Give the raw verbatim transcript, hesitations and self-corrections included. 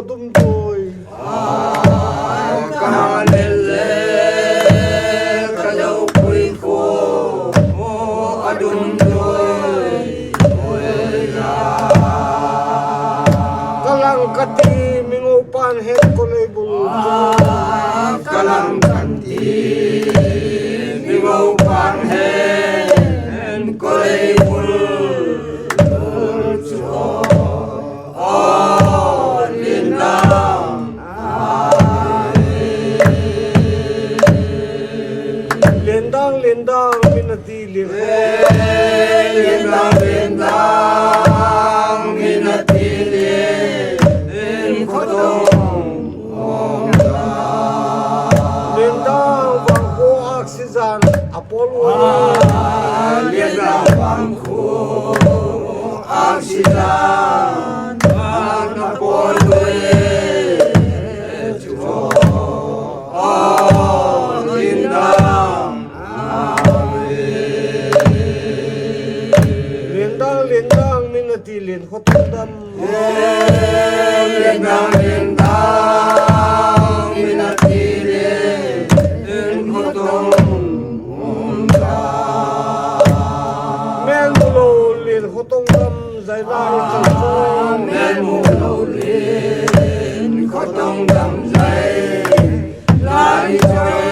dum doi. Ka ha lel le ka lo pui khua a dum doi. Ka lang ka ti mi ngo pan hen ko lei bul. Ka lang ka ti mi ngo pan hen ko lei bul. Chu aw, lindang. Lindang, lindang, min a ti lin. Lindang, lindang, min a ti lin. Lindang, vangkhu aksi zan a pawl ua. Lindang, vangkhu aksi zan a pawl ua. Aw, lindang. Lindang, lindang, min a ti lin khotong dam. Lindang, lindang, min a ti lin khotong dam. Mêl mu lo lin khotong dam, zai lai chan chu. Mêl mu lo lin khotong dam, zai lai chan.